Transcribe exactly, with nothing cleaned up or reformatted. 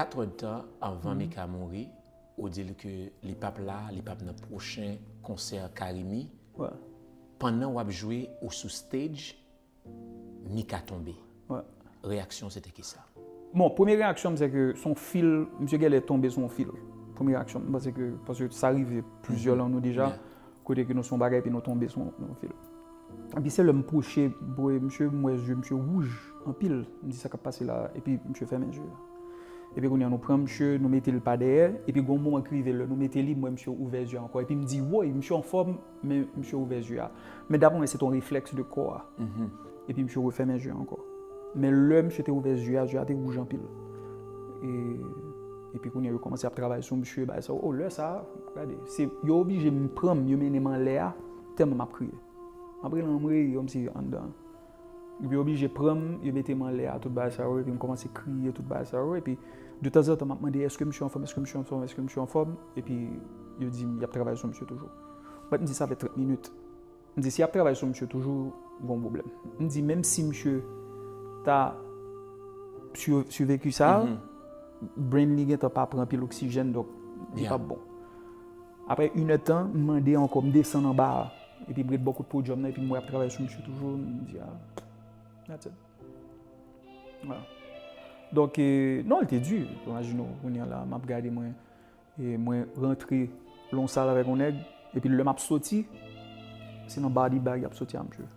Katredtan anvan Mika mouri, ou di l ke li p ap la, li p ap nan pwochen konsè Carimi. Wè. Pandan w ap jwe ou sou stage, Mika tonbe. Wè. Reyaksyon w se te kisa? Bon, premye reyaksyon m se ke se yon fil, misye genlè tonbe sou yon fil. Premye reyaksyon m, paske, paske sa rive plizyè lan nou deja, Yeah. kote ke nou sou yon bagay epi nou tonbe sou yon fil. Epi se lè m pwoche bò misye, m wè zye misye wouj anpil. M di sa k ap pase la, epi misye fèmen zye a. Epi kounye a nou pran misye, nou mete l pa dèyè, epi gon moman ki rive lè nou mete li, m wè misye ouvè zye a ankò. Epi m di, woy, misye anfòm, men misye ouvè zye a. Men daprè mwen, se te yon reflèks de kò a. Epi misye refèmen zye a ankò. Men lè misye te ouvè zye a, zye a te wouj anpil. E, epi kounye a, yo kòmanse ap travay sou misye, bagay sa, oh, lè sa, gade, se, yo oblije m pran m, yo mennen m anlè a, tèlman m ap kriye. M ap rele anmwe, yo m si anndan. Epi yo oblije pran m, yo mete m anlè a, tout bagay sa yo, epi m kòmanse kriye, tout bagay sa yo, epi de tanzantan, m ap mande, èske misye anfòm, èske misye anfòm, èske misye anfòm, epi yo di m, y ap travay sou misye toujou. But m di, sa fè trant minit. M di, si y ap travay sou misye toujou, gon pwoblèm. M di, menm si misye ta su- suveku sa, brain li gentan pa pran pil oksijèn, donk li Yeah. p ap bon. Apre inèdtan, m mande ankò, m desann anba a, epi m ret bò kote podyòm nan, epi m wè y ap travay sou misye toujou, m di, ah, that's it. Voilà. Donk, eh, non, li te di. Imajine w, kounye a la, m ap gade mwen, e mwen rantre lan yon sal avèk yon nèg, epi lè m ap soti, se nan body bag y ap soti a misye.